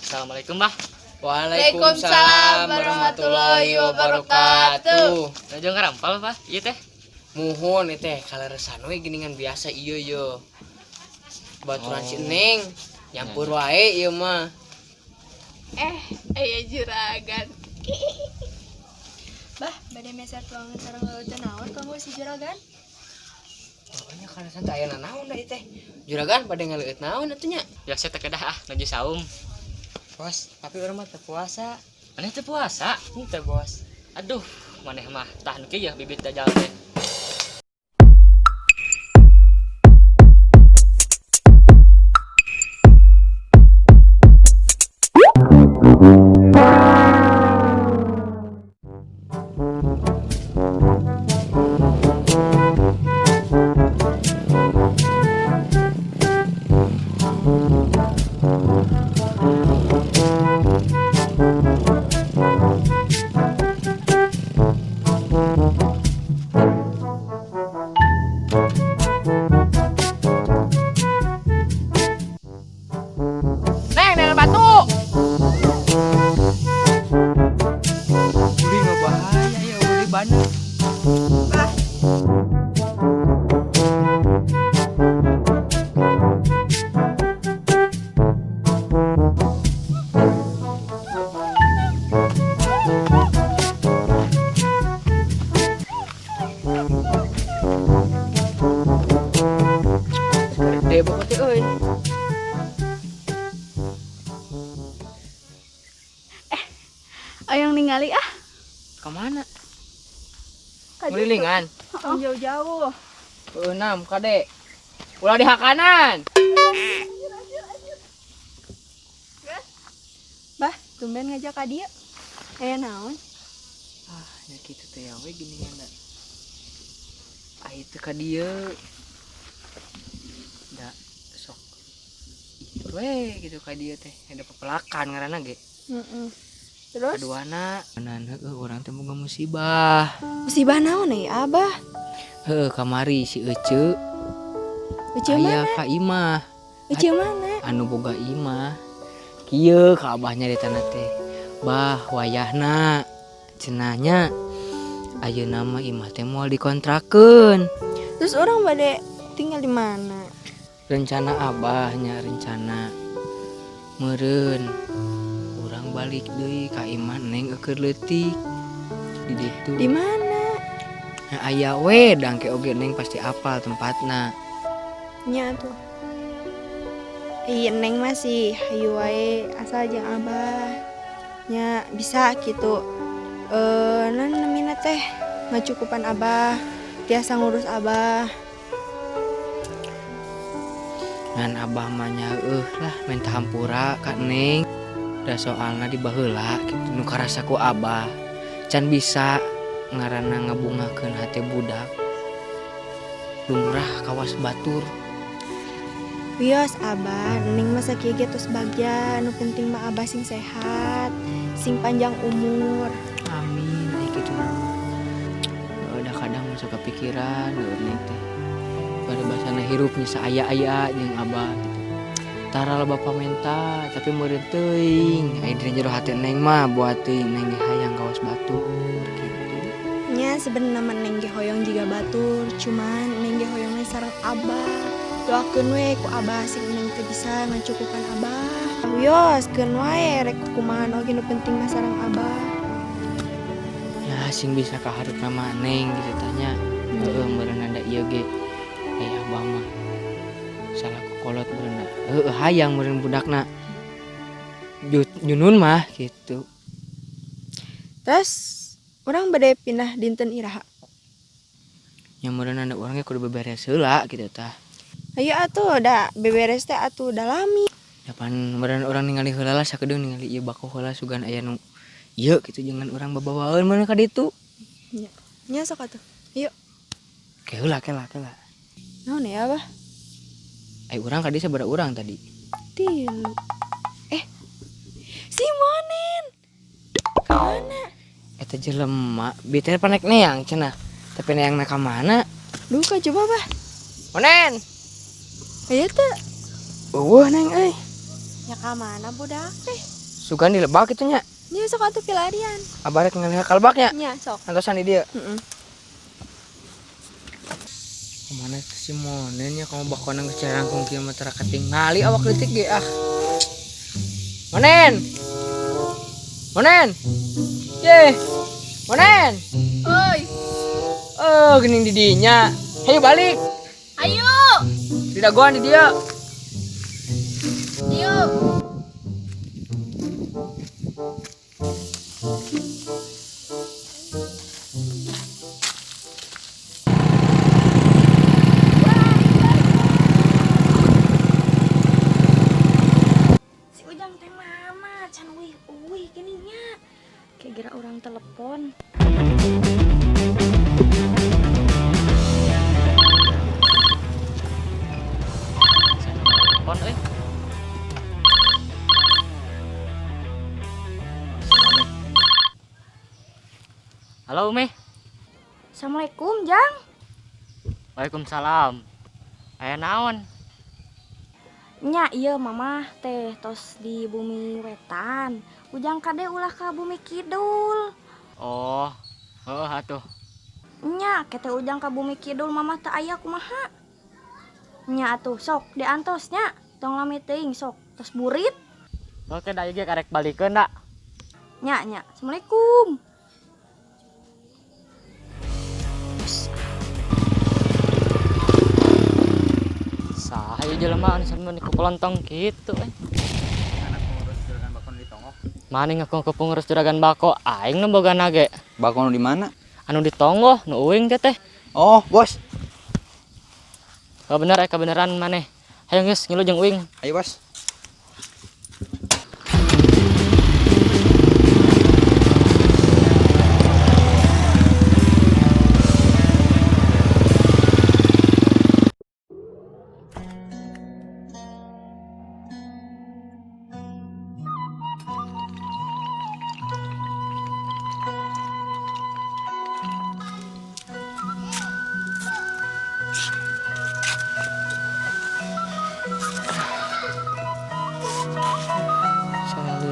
Assalamualaikum, Bah. Waalaikumsalam warahmatullahi wabarakatuh. Nuju ngarampal, Bah. Ieu teh. Muhun ieu teh kaleresan we geuningan biasa ieu ye. Baturan si Neng nyampur wae ieu mah. Aya juragan. Bah, bade meser tuangan sareng leuteun naon kanggo si juragan? Pokoknya kaleresan teh aya nanaon da ieu teh. Juragan bade ngaleueut naon atuh nya? Biasa teh kedah ah, nuju saum. Bos, tapi urang mah teu puasa. Maneh teu puasa? Henteu, Bos. Aduh, maneh mah tah nu kieu bibit dajal teh. Neng, neng batu. Uli ngebahaya ya uli bana. Bah, Gede banget teh euy. Ayang ningali ah. Ka mana? Ngelilingan. tong jauh-jauh. Enam kade. Ulah di hakanan. Bah, tumben ngajak ka dieu. Aya naon? Ah, nya kitu teh ya we geuningan da. Ah itu ka dieu. Da sok itu we gitu ka dieu teh ada pepelakan ngaranna ge. Heeh. Terus Kaduana nan heueuh urang teh boga musibah. Musibah naon euy, Abah? Heueuh kamari si Ece Ece aya mana? ka imah. Ece mana? Anu boga imah. Kieu ka abahnya di tanah teh. Bah wayahna cenahnya ayeuna mah imah teh moal dikontrakeun. Terus orang bade tinggal di mana? Rencana abahnya rencana meureun urang balik deui ka imah Neng eukeun leutik di ditu. Di mana? Nah, aya we dangke oge Neng pasti apal tempatna. Nya tuh. Iya Neng masih hayu wae asal jeung Abah. Nya bisa gitu. Non namina teh ngacukupan Abah, tiasa ngurus Abah. Ngan abah mah nya heueuh lah minta hampura ka Neng. Da soalna di baheula kitu nu karasa ku abah can bisa ngaranna ngabungakeun hate budak. Lumrah kawas batur. Wios Abah, Neng mah sakieu ge tos bagja, nu penting mah Abah sing sehat, sing panjang umur. Amin, ai kitu mah. Udah kadang masuk kepikiran heueuh Neng teh. Paribasana hirup nya saaya-aya jeung abah gitu. Tara lah bapak menta, tapi meureun teuing. Ai dina jero hate Neng mah buat teuing Neng ge hayang kawas batur gitu. Nya sebenarnya mah Neng ge hoyong jiga batur, cuman Neng ge hoyongna sareng Abah. Doakeun we ku Abah sing Neng teh bisa ngacukupan Abah. Wios keun wae rek kumaha oge nu penting mah sareng Abah. Ya sing bisa kaharepna mah Neng gitu tanya. Heeh meureun ada ieu ge. Abah mah salah kokolot meureun. Heeh hayang meureun budakna. Junun mah gitu. Terus urang bade pindah dinten iraha. Nya meureun ada urang ge kudu beberes heula gitu tah. Ayo atuh da beberes teh atuh da lami. Ya pan meureun urang ningali heula lah sakedeung ningali ieu bako heula sugan aya nu ieu kitu jangan urang babawaeun meureun ka ditu. Nya, nya sok atuh. Ayo. Ke heula kela kela. Naon ya, Abah? Ai urang ka dieu sabaraha urang tadi? 3. Si Monen. Kemana? Eta jelema bi teh panek neang cenah. Tapi neangna ka mana? Duka coba, Bah. Monen. Aya teu? Eueuh Neng euy. Nya ka mana budak teh? Sugan di lebak kitu nya. Nya sok atuh pilarian. Abah rek ngalih ka lebaknya. Nya sok. Antosan di dieu. Heeh. Kemana itu si Monen ya, kamu bakona geus carangkung kieu mah tara katingali awak leutik ge ah. Monen. Monen. Ye. Monen. Oi. Oh, geuning di dinya. Hayu balik. Ayo. Di dagoan di dieu. Yuk. Si Ujang teh mama can uih uih gini nya. Kayak kira orang telepon. Telepon euy. Halo Umi. Assalamualaikum, Jang. Waalaikumsalam. Aya naon? Nya ieu mama teh tos di bumi wetan. Ujang kade ulah ka bumi kidul. Oh, heuh atuh. Nya kete ujang ka bumi kidul mama teu aya kumaha. Nya atuh sok diantos nya. Tong lami teuing sok tos burit. Oke, da ieu ge karek balikeun da. Nya nya. Assalamualaikum. Saha ieu jelema anu sampe ku kolontong kitu euy. Anak pengurus juragan bako nu di Tonggoh. Mane ngaku ke pengurus juragan bako aing nu bogana ge. Bako nu di mana? Anu di Tonggoh nu uing teh teh. Oh, bos. Oh, bener kebenaran maneh. Hayo geus ngilu jeung uing. Ayo, bos.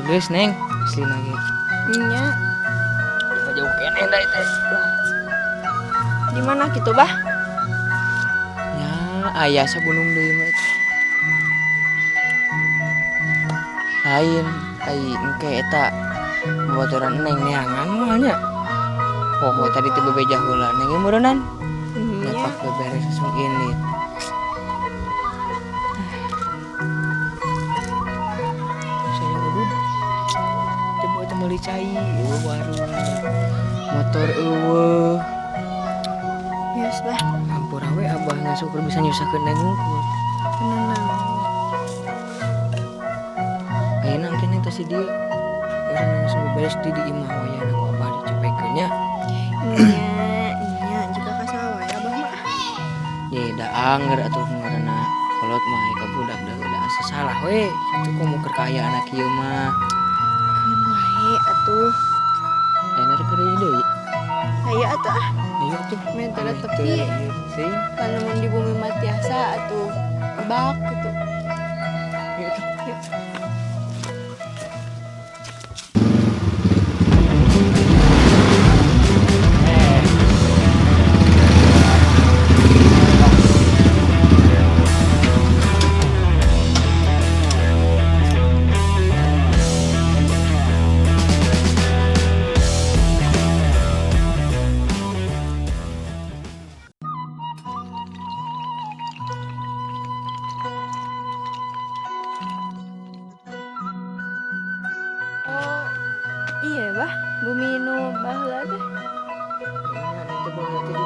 Lulus neng, asli lagi. Nya. Jauh keneh da teh. Di mana kitu, Bah? Nya, aya sagunung deui mah itu. Lain, ai engke eta babaturan neng neangan moal nya. Poho tadi teh bebeja heula neng ge meureunnan. Nya. Nyepak beberes langsung ini. Meuli cai eueuh warung motor eueuh. Geus bah. Hampura we abah ngasukur bisa nyusahkeun neng unggul. Tenang. Ayeuna engke neng tos di dieu. Urang langsung beberes di imah wayahna ku abah dicepekeun nya. Nya, nya juga ka sawah ya abah mah. Ye da anger atuh ngaranna kolot mah ka budak da udah asa salah we. Kitu komo keur kaayaan kieu mah. Atuh. Ayeuna rek deui deui. Hayu atuh ah. Hayu atuh. Main teh tepi. Sing. Lamun di bumi mah tiasa atuh. Bak gitu. Hayu atuh. Yuk. Iya bah, bumi nu baheula teh. Nya nanti baheula teh di